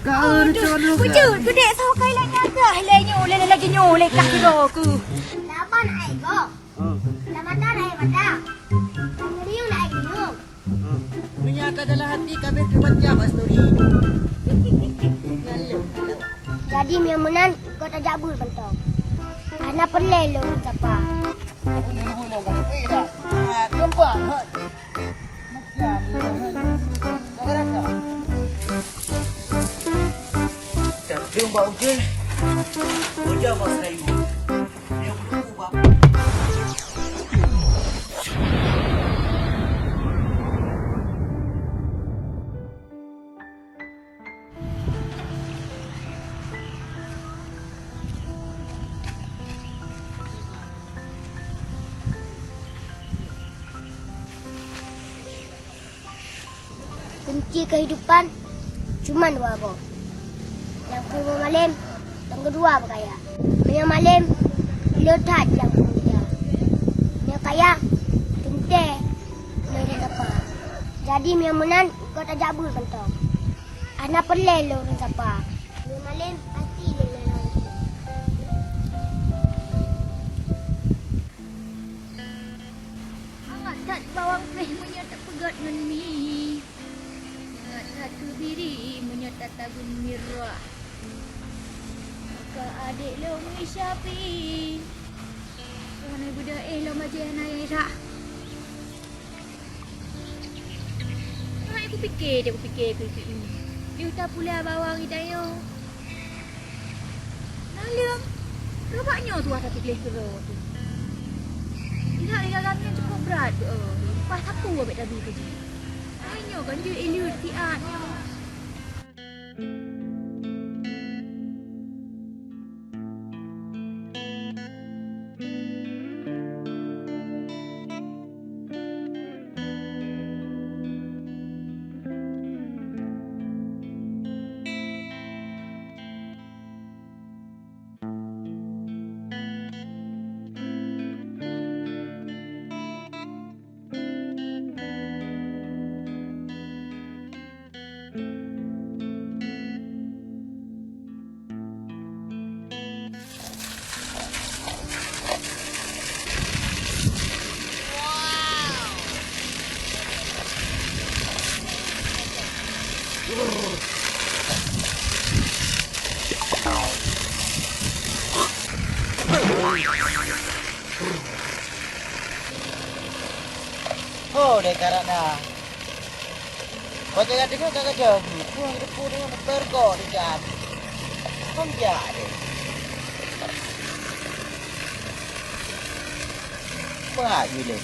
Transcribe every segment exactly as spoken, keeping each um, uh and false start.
Aduh, bujur, geude sokai lagèe nyan kah. Lé nyoe, lé, lé lagèe nyoe, lé kah sidroe keuh. Laban ai gob. Lamatan ai mata. Meunyoe na ai geunyong. Meunyoe ata dalam hati ka abéh teubaca bak story. Jadi meunyoe meunan, kota jak beuet mantong. Hana peureulèe lôn sapa. Kunci kehidupan cuma dua boh. Nyang peurtama malém, nyang keudua beukaya. Meunyoe malém, le that nyang peurtama. Meunyoe kaya, teuntèe meunyoe sapa. Jadi meunyoe meunan, kota jak beuet mantong. Hana peureulèe lôn sapa. Meunyoe malém, pasti lôn lalong. Hangat that bawang preh meunyoe tapeugöt ngon mi. Hangat that keuh biri meunyoe tatagun mirah. Maka adék lôn Wi Syafi, keuhai beudôh éh lôn bajèe hana éh that. Hai kupike, deh kupike keu keu ini. Di uta pula bawang idayong. Naleueng, robak nyoe tuah tapi gleh keudroe tu. Tidak di dalamnya cukup berat, eh. Lepas sapu abek tadi tu. Hai nyoe kan jeuet ilut siat nyoe. Oh, deh karat dah. Kau jangan dengar kata dia. Puang depan dengan bergo di jan. Kau jak deh. Pak Yule.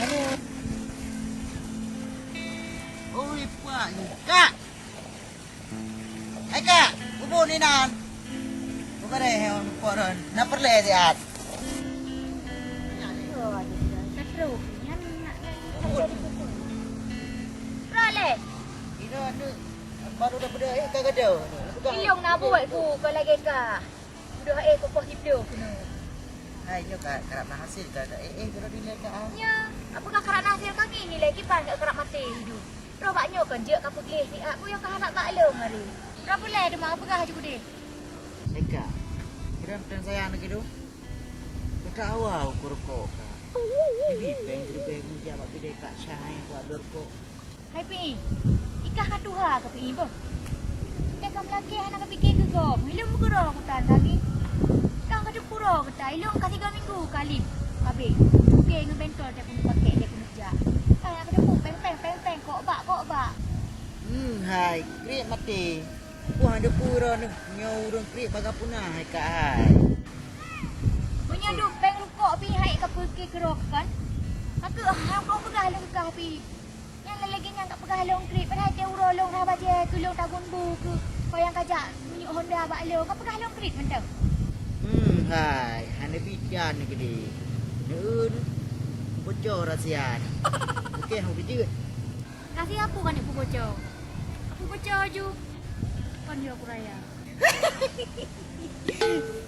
Aduh. Oi, Pak Yule. Kak. Hai kak, bubun inan. Bukan deh, yang koran. Nak perleh siat. Rale. Ina aneuk baru dah beda eh kagak ada. Ilong na buat ku kau lagi kah. Udah eh kokoh hidup kena. Hai nyo kak, kerap na hasil kak. Eh eh kalau dilai kak ah. Nya, apa kah kerap na hasil kami nilai kiban kak kerap mati hidup. Roh bak nyoe kon jeuet ka peugleh siat, peue nyang ka harab bak lôn hari. Droe peureulèe teuma peugah laju keudeh. Eka, keureun sayang lagèe dum. Beuka awai ukur rukok ka. Bibi péng leubeh meujak bak keudè Kak Syah nyang buat lôn rukok. Hai Pi, ikah ka tuha ka Pi beuh. Teuka meulakèe hana ka pike keu gob, ilôn meukeurok utan kami. Kang ka teupuro geutai, ilôn ka tiga minggu ka lheueh. Ka abéh, bukée ngon bentol teuka keuneuk pakèk lé keuneuk jak. Hai, ka teupeu péng, péng, péng, péng, kok bak, kok bak. Hmm, hai, kriet maté. Puih deungoe droeneuh, nyoe ureueng kriet bagaih puna hai ka hai. Meunyoe duek péng rukok pih hai ka peuke keudroe kan? Ka keuh han kong peugah lôn kah pih. Nyang lagèe nyan ka peugah lôn kriet, padahai teuh uroe lôn rhah bajèe keu lôn tagun bu keu payang kajak minyeuk honda bak lôn, ka peugah lôn kriet mantong. Hmm, hai, hana bidan keudeh. Neu-eu, boco rahsia. Oke, hang beujeuet. Kasih apu kan ibu boco. Apu boco ju. Kon yo aku raya.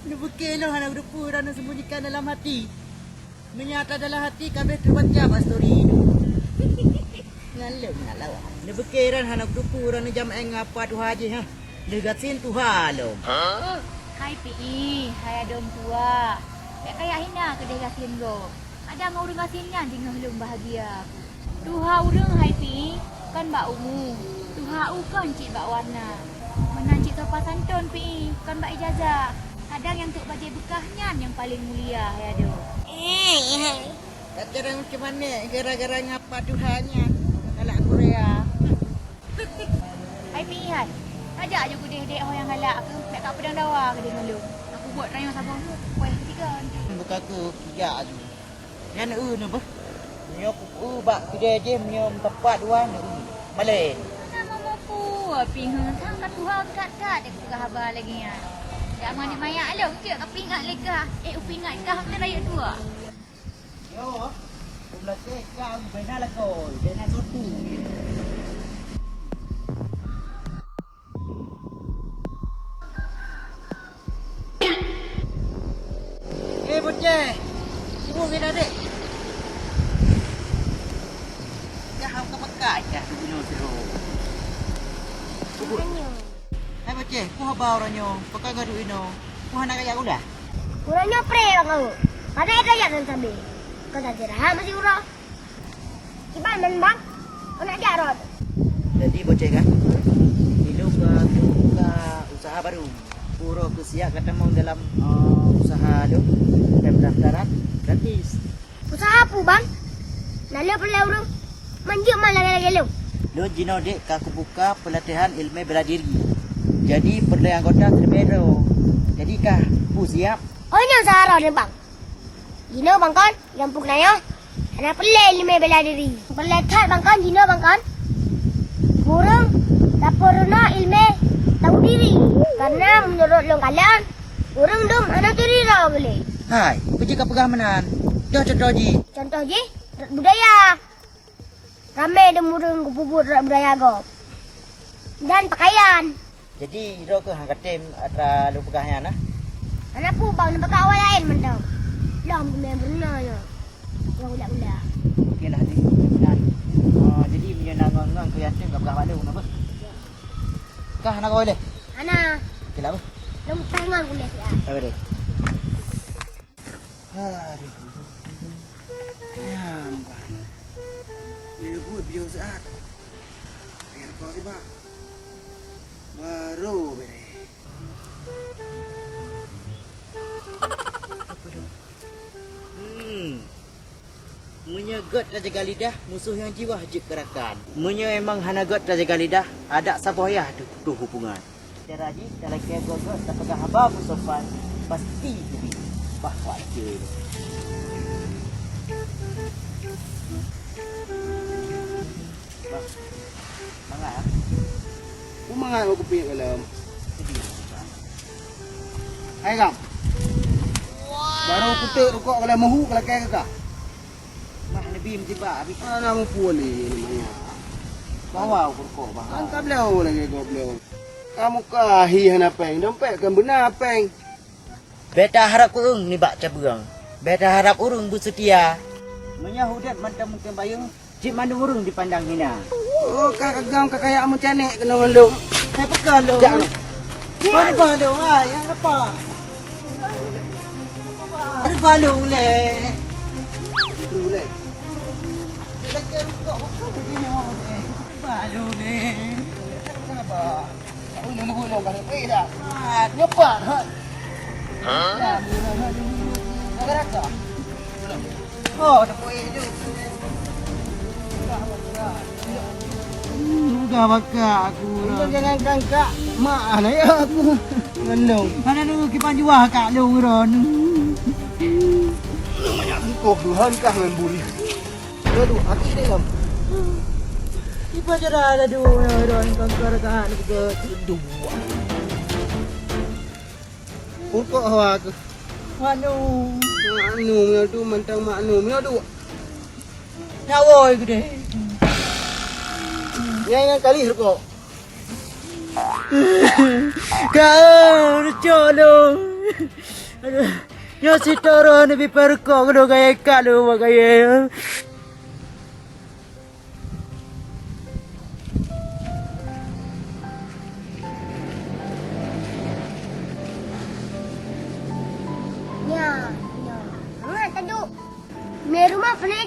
Neubuke noh hana geudepu dan neusembunyikan dalam hati. Meunyo ata dalam hati ka abéh teubaca bak story. Ngon lôn na lawan. Neubeuke ran hana kuteupeu ran neujamé ngon apa tuha jih, ha. Lheueh gasien tuha lom. Hai Pi, hai adôm tuha. Bèk kayak hina keudeh gasien gob. Kadang ureueng gasien nyan jingeuh lôn bahagia. Tuha ureueng hai Pi, kon bak umu. Tuha u kon cit bak warna. Meunan cit sopan santôn Pi, kon bak ijazah. Kadang nyang trok bajèe beukah nyan nyang paleng mulia hai adôm. Eh, hai. Kadang cuman ni gara-gara ngapa tuha nyan. Galak Korea. Hai Pi hai. Tajak aju keudeh dek ho nyang galak keu, bèk kapeudong dawa keudeh ngon lôn. Aku buet tanyoe saboh nyoe, kueh tiga. Buka aku tiga aju. Nyan eu neu beuh. Nyoe ku eu bak keudeh jih, nyoe meutepat dua neu eu. Malèe. Nama moku Pi heuh, sang ka tuha that-that dek peugah haba lagèe nyan. Jak manik mayak lôn, cek ka peuingat lé kah. Eh, upeuingat kah, meunan rayeuk dua. Yo, peumeulateh ka bina lakoe, bina sotu. Eh, boceh. Sibuk bina dek. Dah hamba pekat dah tu bunoe siro. Sibuk. Hai boceh, peue haba uroe nyoe? Pakon ka duek inoe? Peue hana kajak kuliah? Uroe nyoe pré bang kau. Padahai kajak dan sabe. Kau tak istirahat masih uroe. Kiban man bang? Kau nak jak rot. Jadi boceh kan? Ilong ka buka usaha baru. Uroe keu siap ka tamong dalam eh, usaha tu. Dan pendaftaran gratis. Usaha peue bang? Naleueng peureulèe ureueng manjeuet man lagèe-lagèe lôn. Lôn jinoe dek ka kubuka peulatihan ileumèe bela diri. Jadi peureulèe anggota keuleubèh droe. Jadi kah peue siap? Oh nyan usaha droeneuh bang. Jinoe bang kon, nyang peue keunayoe? Hana peureulèe ileumèe bela diri. Peureulèe that bang kon jinoe bang kon. Ureueng tapeurunoe ileumèe tahu diri. Karena meunurot lôn kalon, ureueng dum hana turi droe geuh lé. Hai, peue jih kapeugah meunan? Toh contoh jih. Contoh jih, rot budaya. Ramé dum ureueng geupeubuet rot budaya gob. Dan pakaian. Jadi, droe keuh han katem atra lôn peugah nyan, nah? Hana peue bang, neubakak awai laén mantong. Lom keunoe beureunoe nyoe. Ngon ulak-ulak. Oke lah, Dik. Dan, ah, jadi meunyoe na ngon-ngon keu yatim ka peugah bak lôn, na beuh? Kah hana kawai lé? Hana. Oke lah, beuh. Lôn peugah ngon ulèe siat. Oke deh. Aduh. Nyam bah. Dia buat biar saat. Biar kau tiba. Baru beri. Hmm. Meunyoe gèt tajaga lidah, musoh nyang jiwah jeuet keu rakan. Meunyoe memang hana gèt tajaga lidah, adak saboh yah teuh putôh hubungan. Cara jih, talakèe gèt-gèt tapeugah haba meusopan, pasti teubi bah wajéb. Bah, mangat ah. Ku mangat bak kupi kalon. Hai Gam. Baru kuteuk rukok kalon meuhu kalakèe keu kah. Bah, neubi meujiba abis. Hana muphom lé nyoe. Bawa rukok bah. Kan ka bloe lagèe gob bloe. Kamu ka hi hana péng, dompet kan beuna péng. Bèk taharab kureueng nibak cabeueng. Bèk taharab ureueng beuseutia. Meunyoe udép mantong mungken bayeue, cit mandum ureueng dipandang hina. Oh, ka agam ka kaya meucanek keunoe ngon lôn. Hai peugah lôn. Jak. Hai peugah lôn, hai, hai apa? Hai peugah lôn lé. Lôn lé. Lagi rukok bukan begini, hai. Peugah lôn lé. Kenapa? Buka bakak aku lah. Jangan kangkak. Mak anak ya aku. Ngendong. Mana dulu kipan jual kak lu ron. Banyak buku Tuhan kah ngan buri. Aduh, hati deh kamu. Ipa cara ada dua orang kangkar kan ke. Dua. Pokok hawa ke. Manu. Manu, manu tu mantang manu, manu tu. Nyawa ke deh. Nyai ngan kali rukok. Kau, cok lu. Aduh. Nyoe sitoe roh neubi peurukok keunoe gaya ikat lu bak gaya.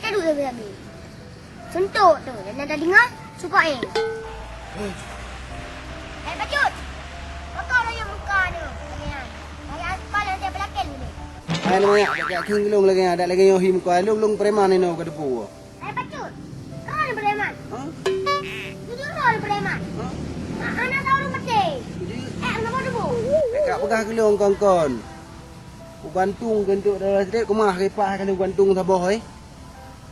Aduh, ya, ya, ya. Suntok tu, dan ada dengar, supak, eh. Eh, Bacut. Pakon laju muka tu, lagèe nyan. Lagèe aspal nyang tiep beulaken tu. Hai, nama ya, jak kheun lôn lagèe nyan, dak lagèe nyoe hi muka lôn, lôn preman inoe ka teupeu. Hai, Bacut. Kau ni preman? Ha? Jujur kau ni preman? Ha? Hana tahu ureueng maté. Jadi? Eh, kenapa tu, Bu? Eh, kak peugah keu lôn kon-kon. Kugantung keuneuk dalam sidéh, keumah keu ipah ka lôn gantung saboh, eh.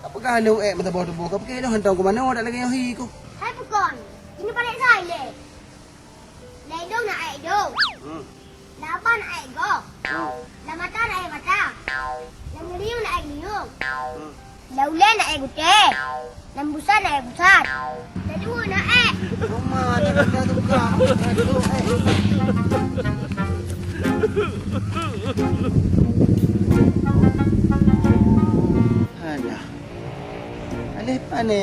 Ka peugah lôn ék meusaboh tuboh, ka pike lôn hantom keu manoe dak lagèe nyoe hi ku. Hai bukon, jinoe palék sai lé. Lam idong na ék idong. Hmm. Lam aba na ék gob. Hmm. Lam mata na ék mata. Lam geulinyueng na ék geulinyueng. Hmm. Lam ulèe na ék gutèe. Lam busa na ék busa. Lam luweue na ék. Ruma na gata tukang. Aduh, ék. Alah. Aléh pané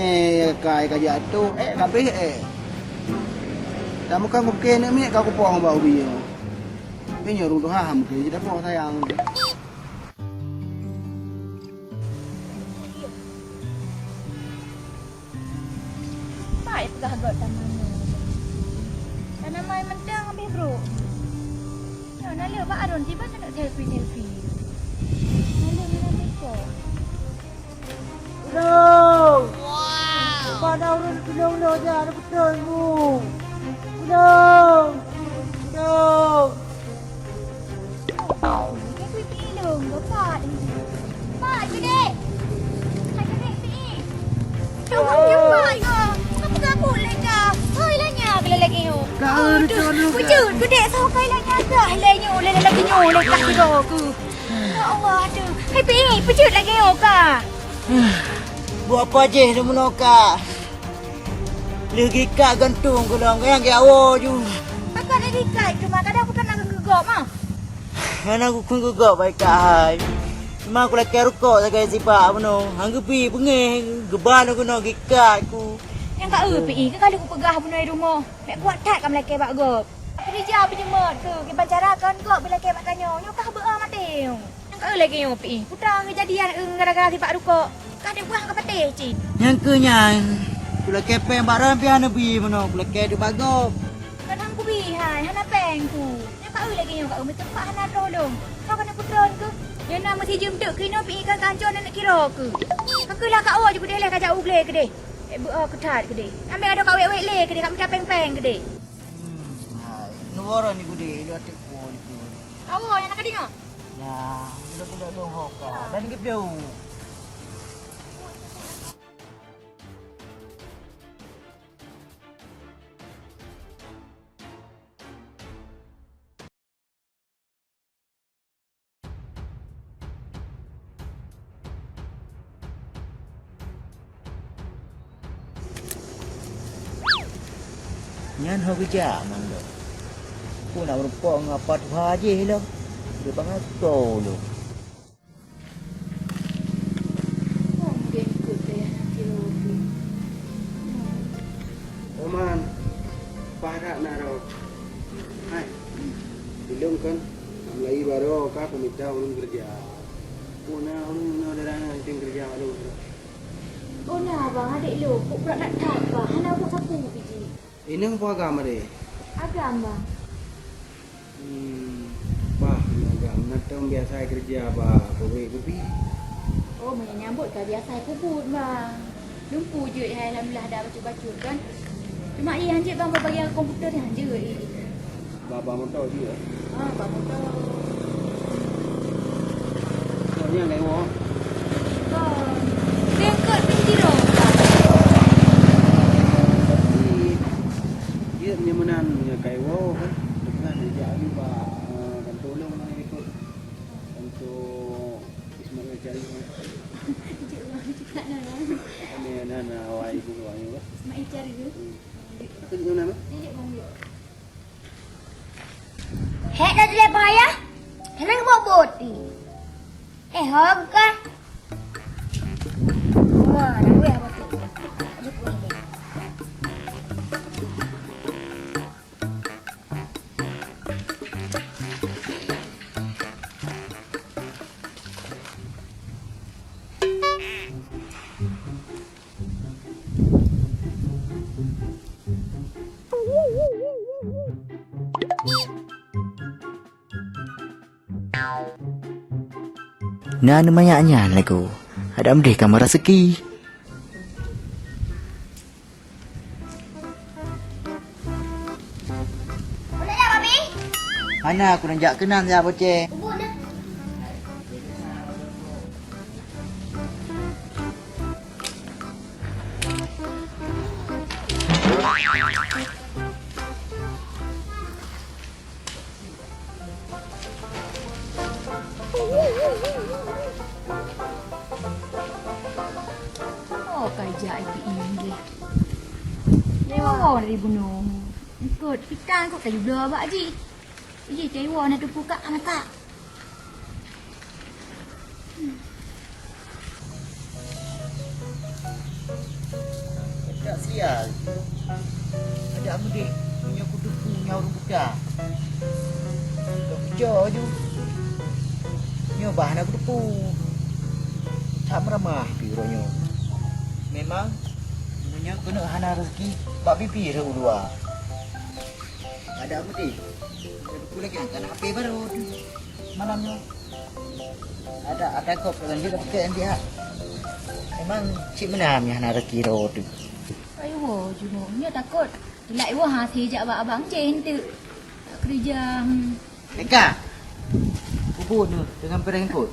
kai ka jatuh, ék ka abéh ék. Dak meukan kupiké aneuk miet ka kupoh bak ubé nyoe. Tapi nyoe ureueng tuha mungken jidapoh sayang. Pai peugah göt taman nyoe. Tanaman mantong habéh brôk. Nyoe naleuek bak arôn tiba keuneuk selfie-selfie. Naleuek meunan teuko. Ulông! Wow! Bak na ureueng tulông lôn jak, na beutôi mu. Ulông! Ulông! Mak, judek! Hai, judek, sini! Tunggu, jumpa, ya! Apa kamu leka? Hai, lanya, bila lagi, yo! Kau Aduh, betul, Luka. Wujud, judek, so, kai lanya, tak? Hai, lanya, lagi, lagi, nyo, letak, tiga, aku. Ya Allah, aduh. Hai, Pi, peujeuet lagèe nyoe ka. Buet apa jih leumoe ka? Lheueh geuikat gantung keu lôn, nyang geuawoe ju. Pakon lé geuikat, cuma kadang pakon na geugok, ma? Hana kukheun geugok bak ikat hai. Cuma kulakèe rukok sagai sibak bunoe. Han geubi beungéh, geuba lôn keunoe geuikat ku. Nyang ka eu, Pi, keu kali kupeugah bunoe rumoh. Bèk kuat that ka meulakèe bak gob. Keureuja peujeumot keu kiban cara kon gob beulakèe bak tanyoe, nyoe kah beu-o maté nyoe. Nyang ka eu lagèe nyoe pih, peue teuma keujadian eu gara-gara sibak rukok. Ka deuh buah ka patéh cit. Nyang keu nyan, kulakèe péng bak ron pih hana bi meunoe, kulakèe duek bak gob. Kon han kubi hai, hana péng ku. Nyang ka eu lagèe nyoe ka eu meuteumpat hana troh lom. Kau keuneuk peutron keuh? Nyang na meusijeuem teuk keunoe pih ikan kancon aneuk kiro keuh. Ka keuh lah ka o ju keudeh leh ka jak u glé keudeh. Ék beu-o keu that keudeh. Amé adoe ka wék-wék lé keudeh, ka mita péng-péng keudeh. Hmm, hai. Nurani gudeh, lu até po itu. Awo, nyang na ka deungoe? Nah, udah tidak dong hoka. Dan gitu. Nyan ho geujak mandum. Ku nak meureumpok ngon apa tuha jih lom. Dia bangai tho lom. Oman, parak na rot. Hai, ilong kan, mulai baru ka pemita ulun kerja. Puna ulun na darah na tim kerja ulun. Oh na bang, adik lo, kok berat nak tak bang, hana buat sapu biji. Inong pun agam adé? Agam bang. Hmm, bah, agam. Natong biasa kerja bak pabrik kupi. Oh, meunyoe nyambut ka biasa kubut bang. Lumpu jeuet hai alhamdulillah ada bacut-bacut kan. Cuma iya hanjeuet bang bagian komputer ni hanjeuet. Bak, bak motor jeuet? Ah, bak motor. Motor nyang lewat. Bang, bengkot pun tiro. Tapi, dia punya menan punya kaiwo kan. Dekat dia jadi bak, eh, bantu ulung mana ikut. Bantu Ismail cari. Cik Wan, cik Wan. Ini nana awai ibu awai apa? Ismail cari tu. Hmm. Aku di mana? Nenek mau. Hek dah tuléh payah, hana geubobot pih. Eh, ho ka. Wah, dah weh apa tu? Na neumanyak nyan lagoe, adak meudeh ka meuraseuki. Hana, keuneuk jak keunan ya, Boceh. Oh, ka ijak I P I lé. Nyoe dari bunoe. Ikot, pitang kot kayu bloe bak jih. Ih, kayu na teupeu kak, anak kak. Tak sial. Adak meudeh, meunyoe kuteupeu nyan ureueng buta. Lôn keujok ju. Nyoe bah na kuteupeu. That meuramah pih uroe nyoe. Memang, meunyoe keuneuk hana raseuki, bak pipi rhot u luwa. Adak meudeh. Teupeu lagèe nyan kan H P baru tu. Malam nyoe. Ada, ada kop dengan dia pakai dia. Emang cit meunan nyang hana rezeki droe teuh. Ayo wo, Juno, nyoe takot. Ilak iwa hase jak bak abang Jen tu. Tak kerja. Hmm. Eka. Bubun tu dengan prank kot.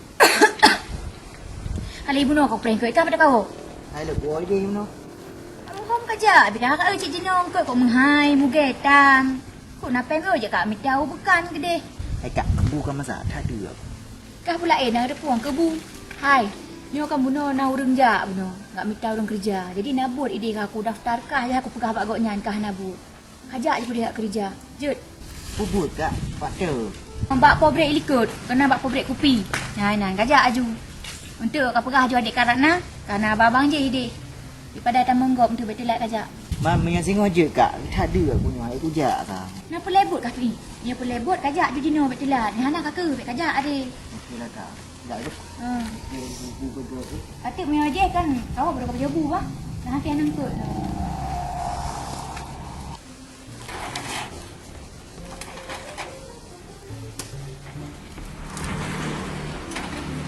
Kali bunoe kau prank kot, ka pada kau. Hai lek boy deh bunoe. Amuhom ka jak, bida ka cit Juno kot kok meuhai, mugee tam. Kok na peng jak ka mita u bukan keudeh. Hai kak, bu ka masak that deuek. Kah pula eh na ada puang ke bu. Hai, nyoe kan bunoe na ureueng jak bunoe, ngak mita ureueng kerja. Jadi na buet ideh ka aku daftar kah, ya aku peugah bak gobnyan kah na buet. Kajak je kulihat kerja. Jeuet. Peubuet kak, bak te. Bak pobrek likot, kena bak pobrek kupi. Nyan, nyan, kajak aju. Untuk ka peugah aju adik karat na, karena abang je ideh. Daripada tamong gop untuk betulat kajak. Mam, meunyoe singoh jeuet kak, that deuek aku nyoe, hai kujak ka. Na peulebut kah pi? Nyoe peulebut kajak aju jinoe betulat. Nyan hana ka keu, bek kajak ade. Okey lah kak. Enggak tu. Hmm. Okey, aku, aku, aku, aku. Atik meunyoe jeh kan, kawak baru ka baju bah. Nah, hati anak kot.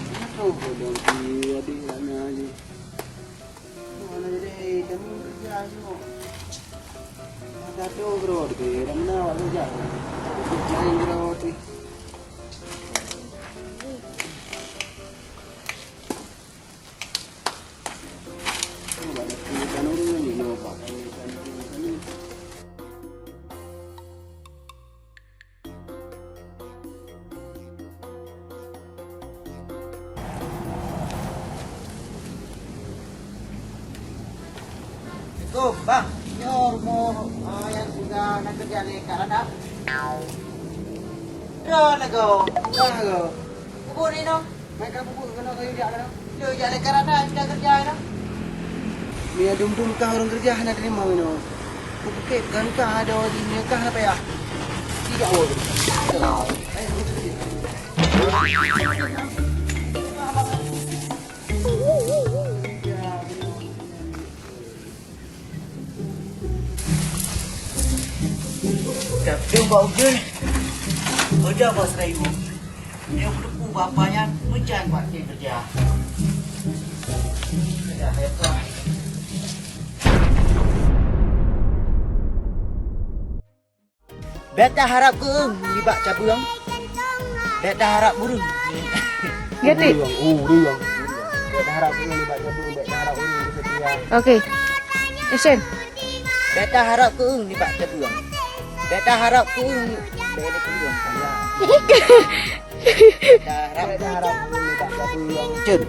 Kenapa bodoh si adik anak ni? Mana jadi kami kerja semua. Ada tu bro, di dalam mana awak kerja? Lain bro tu. Assalamualaikum, Bang. Nyoe rumoh, ah, nyang sudah na keureuja lé Kak Radap? Droe lagoe, droe lagoe. Bubur ni noh. Mai ka bubur keunoe kayu jak keunoe. Lé jak lé Kak Radap, sudah keureuja noh. Meunyo dum-dum kah ureueng keureuja hana teurimong inoe. Kupeuket kan kah adoe jih, meunyo kah na payah. Tidak woe. Tapi bak ujeuen, beda bak seurayu. Nyoe kuteupeu bapa nyan meujan bak keureuja. Dah hebat. Bèk taharab keueung nibak cabeueng. Bèk taharab ureueng. Geuti. Ureueng, ureueng. Bèk taharab keueung nibak cabeueng, bèk taharab ureueng di seutia. Oke. Action. Bèk taharab keueung nibak cabeueng. Bèk taharab keueung, bèk taharab keueung nibak cabeueng. Cun.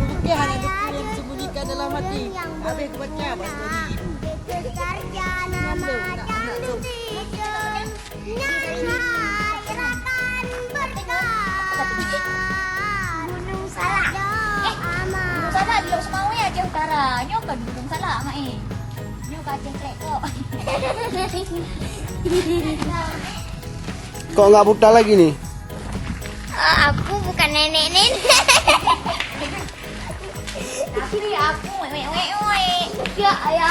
Mungkin hana ada yang sembunyikan dalam hati. Habis kubaca, baru tadi. Gunung Salak. Eh, Gunung Salak di Lhokseumawe, Aceh Utara. Nyoe kan Gunung Salak, Mak, eh. Nyoe ka Aceh Trek kok. Kok nggak buta lagi nih? Ah, aku bukan nenek-nenek. Tapi aku wek, wek, wek, wek. Ya, ya.